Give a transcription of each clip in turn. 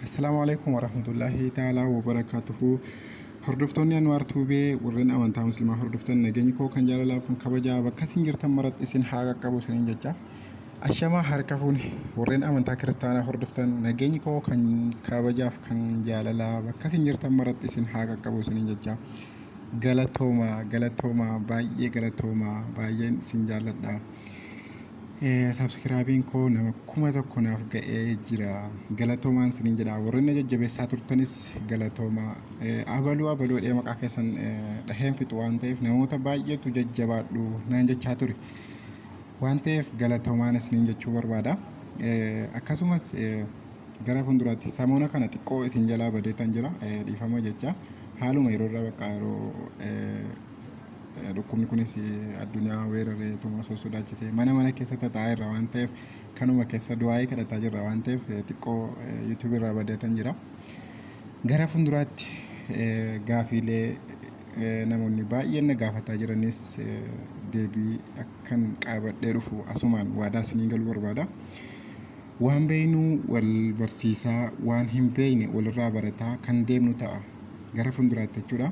Assalaamu alaikum warahmatullaahi ta'aalaa wabarakaatuhu. Hordoftoonni Anwaar Tuubee warreen amantaa musliimaa hordoftan nageenyi koo kan jaalalaaf kan kabajaa bakka isin jirtan maratti isin haa qaqqabu isiniin jecha. Ashamaa harka fuune warreen amantaa kiristaanaa hordoftan nageenyi koo kan kabajaaf kan jaalalaa bakka isin jirtan maratti isin haa qaqqabu isiniin jecha. Galatoomaa galatoomaa baay'ee galatoomaa baay'een isin jaalladha. Sabskiraabiin koo nama 1000 naaf ga'ee jira. Galatoomaan isiniin jedha. Warreen na jajjabeessaa turtanis galatoomaa. Abaluu abaluu jedhee maqaa keessan dhaheen fixu waan ta'eef namoota baay'eetu jajjabaadhu naan jechaa ture. Waan ta'eef galatoomaan isiniin jechuu barbaada. Akkasumas gara fuulduraatti samoona kana xiqqoo isin jalaa badeetan jira dhiifama jecha haaluma yeroo irraa bakka yeroo dhukkubni kunis addunyaa weeraree tuma osoo sodaachisee mana mana keessa tataa'aa irra waan ta'eef kanuma keessa du'aa'ii kadhataa jirra waan ta'eef xiqqoo yuutuubii irraa badeetan jira. Gara fuulduraatti gaafiilee namoonni baay'een na gaafataa jiranis deebii akkan qaabadhee dhufu asumaan waadaa isinii galuu barbaada. Waan beeknu wal barsiisaa waan hin beekne walirraa barataa kan deemnu ta'a gara fuulduraatti jechuudha.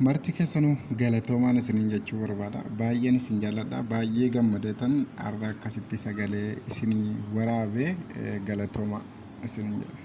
Marti keessanuu galatoomaan isiniin jechuu barbaada. Baay'een isin jaalladha. Baay'ee gammadeetan har'a akkasitti sagalee isinii waraabee galatooma isiniin jedha.